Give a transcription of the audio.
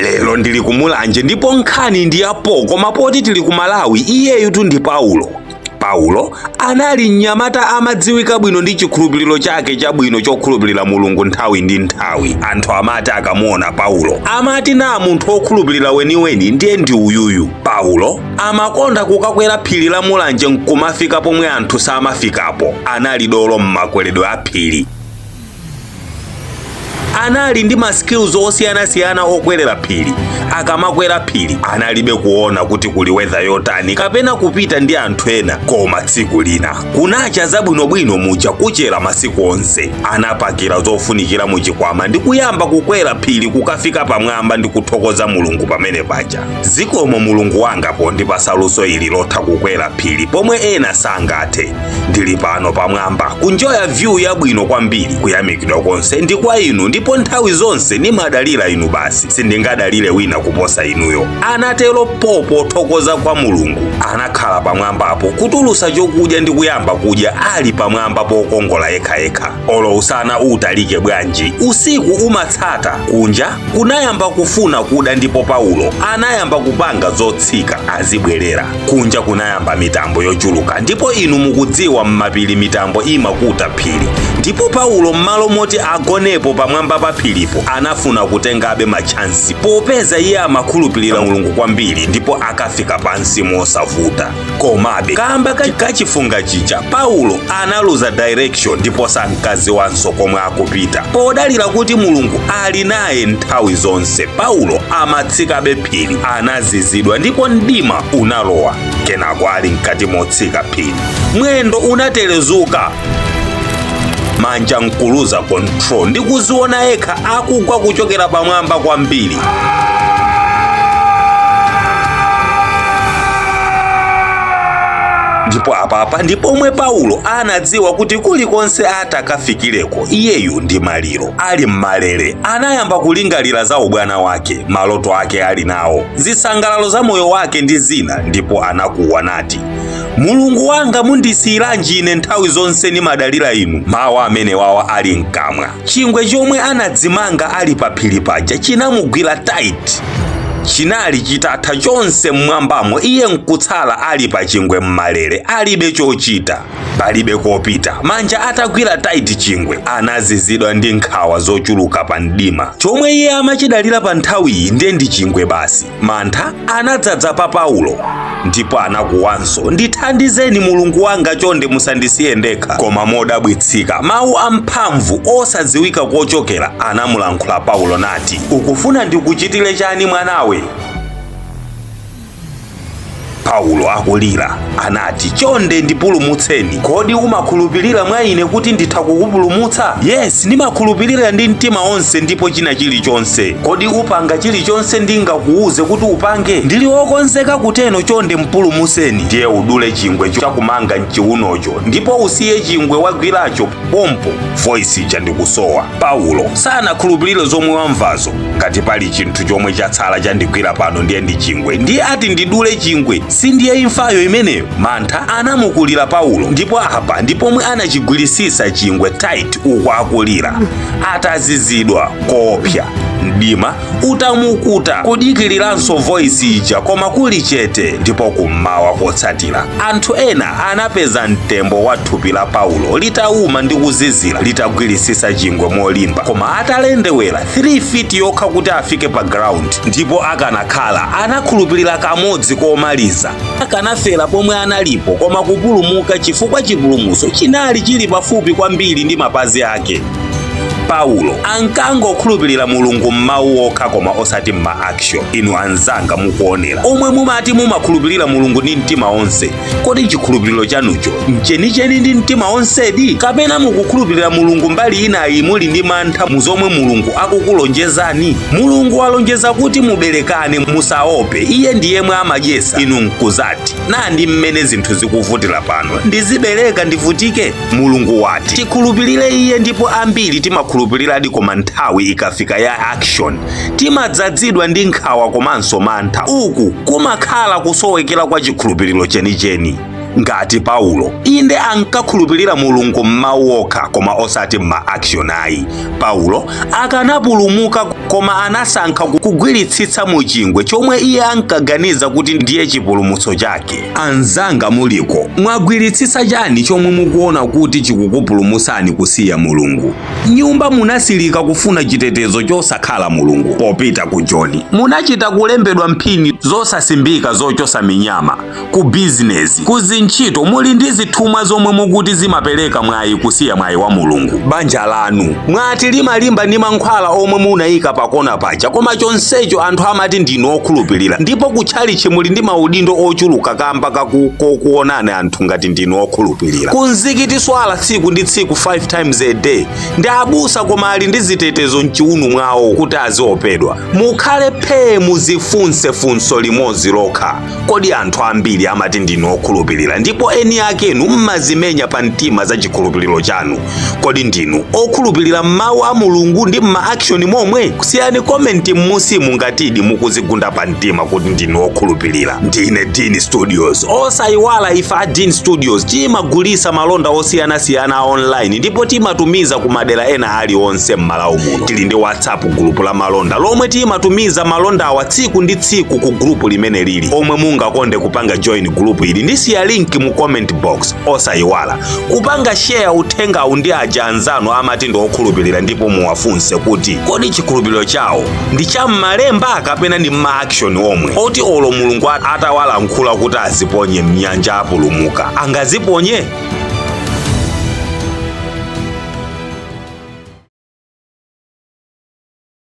Lero ndili kumulanje ndipo nkhani ndi yapo, koma poti tili ku Malawi, iyeyu ndi Paulo. Paulo anali mnyamata amadziwika bwino ndi chikhulupiriro chake chabwino chokhulupirira Mulungu nthawi ndi nthawi. Anthu amati akamuona Paulo amati, "Na munthu wokhulupirira weniweni ndiye ndi uyuyu." Paulo amakonda kukakwera phiri la Mulanje nkumafika pomwe anthu samafikapo. Anali dolo m'makweredwe a phiri, anali ndi ma skills osiyanasiyana okwerera phiri. Akamakwera phiri analibe kuona kuti kuli weather yotani kapena kupita ndi anthu ena. Koma tsiku lina kunacha zabwinobwino muja kuchera masiku onse, anapakira zofunikira muchikwama ndi kuyamba kukwera phiri kukafika pamwamba ndi kuthokoza Mulungu pamene paja. "Zikomo Mulungu wanga pondipasa luso ili lotha kukwera phiri pomwe ena sangathe. Ndili pano pamwamba kunjoya view yabwino kwambiri. Kuyamikidwa konse ndi kwa inu, ndipo nthawi zonse nimadalira inu basi, sindingadalire wina kuposa inuyo," anatero popo thokoza kwa Mulungu. Anakhala pamwambapo kutulusa chokudya ndi kuyamba kudya ali pamwamba pokongola yekhayekha. Olo usana utalike bwanji, usiku umatsata. Kunja kunayamba kufuna kuda ndipo Paulo anayamba kupanga zotsika azibwerera. Kunja kunayamba mitambo yochuluka, ndipo inu mukudziwa m'mapiri mitambo imakuta phiri. Ndipo Paulo m'malo moti agonepo pamwamba pa phiripo, anafuna kutengabe machansi popeza iye amakhulupirira Mulungu kwambiri ndipo akafika pansi mosavuta. Komabe kamba kachifunga chija, Paulo analuza direction ndipo sankaziwanso komwe akupita. Podalira kuti Mulungu ali naye nthawi zonse, Paulo amatsikabe phiri. Anazizidwa ndipo mdima unalowa. Kenako ali mkati motsika phiri, mwendo unatelezuka, manja nkuluza control ndi kuziona yekha akugwa kuchokera pamwamba kwambiri. Ndipo apapa ndi pomwe Paulo anadziwa kuti kulikonse atakafikireko iyeyu ndi maliro. Ali mmalere anayamba kulingalira za ubwana wake, maloto ake ali nawo, zisangalalo za moyo wake ndi zina, ndipo anakuwa nati, "Mulungu wanga, mundisiyiranji ine? Nthawi zonse nimadalira inu." Mawu amene wawa ali mkamwa, chingwe chomwe anadzimanga ali pa phiri paja chinamugwira tight. Chinali chitatha chonse mmwambamo, iye nkutsala ali pa chingwe mmalere, alibe chochita, palibe kopita, manja atagwira tight chingwe. Anazizidwa ndi nkhawa zochuluka pa mdima. Chomwe iye amachidalira pa nthawiyi ndiye ndi chingwe basi. Mantha anadzadza pa Paulo ndipo anakuwanso, "Ndithandizeni Mulungu wanga, chonde musandisiye ndekha." Koma modabwitsika, mawu amphamvu osadziwika kochokera anamulankhula Paulo nati, "Ukufuna ndikuchitire chani, mwanawe?" Paulo akulira anati, "Chonde ndipulumutseni." "Kodi umakhulupirira mwa ine kuti nditha kukupulumutsa?" "Yes, ndimakhulupirira ndi mtima onse ndipo china chilichonse." "Kodi upanga chilichonse ndingakuuze kuti upange?" "Ndili wokonzeka kuteno, chonde mpulumuseni." "Ndiye udule chingwe chakumanga mchiunocho ndipo usiye chingwe wagwiracho pompo." Voice ija ndikusowa. Paulo sanakhulupirire zomwe wamvazo. "Ngati pali chinthu chomwe chatsala chandigwira pano ndiye ndi chingwe, ndiye ati ndidule chingwe, sindiye imfayo imeneyo?" Mantha anamukulira Paulo, ndipo apa ndi pomwe anachigwirisisa chingwe tight uku akulira, atazizidwa koopsa, mdima utamukuta, kudikiriranso voice ija koma kuli chete. Ndipo kummawa kotsatira anthu ena anapeza mtembo wa thupi la Paulo litauma ndi kuzizira, litagwirisisa chingwe molimba, koma atalendewera 3 feet yokha kuti afike pa ground. Ndipo akanakhala anakhulupirira kamodzi komaliza, akanafera pomwe analipo, koma kupulumuka chifukwa chipulumutso chinali chili pafupi kwambiri ndi mapazi ake. Paulo ankangokhulupirira Mulungu m'mawu okha koma osati m'ma action. Inu anzanga mukuonera, omwe mumati mumakhulupirira Mulungu ndi mtima onse, kodi chikhulupiriro chanucho nchenicheni ndi mtima onsedi, kapena mukukhulupirira Mulungu mbali inayi muli ndi mantha mu zomwe Mulungu akukulonjezani? Mulungu walonjeza kuti muberekane, musaope, iye ndi yemwe amadyesa. Inu nkuzati, "Nandi mmene zinthu zikuvutira pano, ndizibereka ndivutike?" Mulungu wati tikhulupirire iye, ndipo ambiri timakhulupiriradi, koma nthawi ikafika ya action timadzadzidwa ndi nkhawa komanso mantha. Uku kumakhala kusowekera kwa chikhulupiriro chenicheni. Ngati Paulo, inde ankakhulupirira Mulungu m'mawu okha koma osati m'ma action ayi. Paulo akanapulumuka koma anasankha kugwiritsitsa mu chingwe chomwe iye ankaganiza kuti ndiye chipulumutso chake. Anzanga muliko, mwagwiritsitsa chani chomwe mukuona kuti chikukupulumutsani kusiya Mulungu? Nyumba munasilika kufuna chitetezo chosakhala Mulungu. Popita ku Joni munachita kulembedwa mphini zosasimbika zochosa minyama. Ku bizinesi, ku zintchito muli ndi zithumwa zomwe mukuti zimapereka mwayi kusiya mwayi wa Mulungu. Banja lanu mwati limalimba ndi mankhwala omwe munayika pakona paja, koma chonsecho anthu amati ndinu okhulupirira, ndipo kutchalichi muli ndi maudindo ochuluka kamba kokuonani anthu ngati ndinu okhulupirira. Ku mzikiti swala tsiku ndi tsiku 5 times a day ndi abusa, koma ali ndi zitetezo mchiunu mwawo kuti aziopedwa. Mukhale phee, muzifunse funso limodzi lokha: kodi anthu ambiri amati ndinu okhulupirira ndipo eni akenu mmazimenya pa mtima za chikhulupiriro chanu? Kodi ndinu okhulupirira m'mawu a Mulungu ndi m'ma action momwe? Kusiyani comment m'musimu ngatidi mukuzigunda pa mtima kuti ndinu okhulupirira. Ndine Dean Studios. Osayiwala, ife a Dean Studios timagulisa malonda osiyanasiyana a online ndipo timatumiza ku madera ena aliwonse m'Malawi muno. Tili ndi WhatsApp group la malonda lomwe timatumiza malondawa tsiku ndi tsiku ku group limene lili. Omwe mungakonde kupanga join group ili, ndisiya link mu comment box. Osayiwala kupanga share uthengawu ndi aja anzanu amati ndi okhulupirira, ndipo muwafunse kuti kodi chikhulupiriro chawo ndi cha m'malemba kapena ndi m'ma action omwe oti olo Mulungu atawalankhula kuti aziponye mnyanja apulumuka, angaziponye?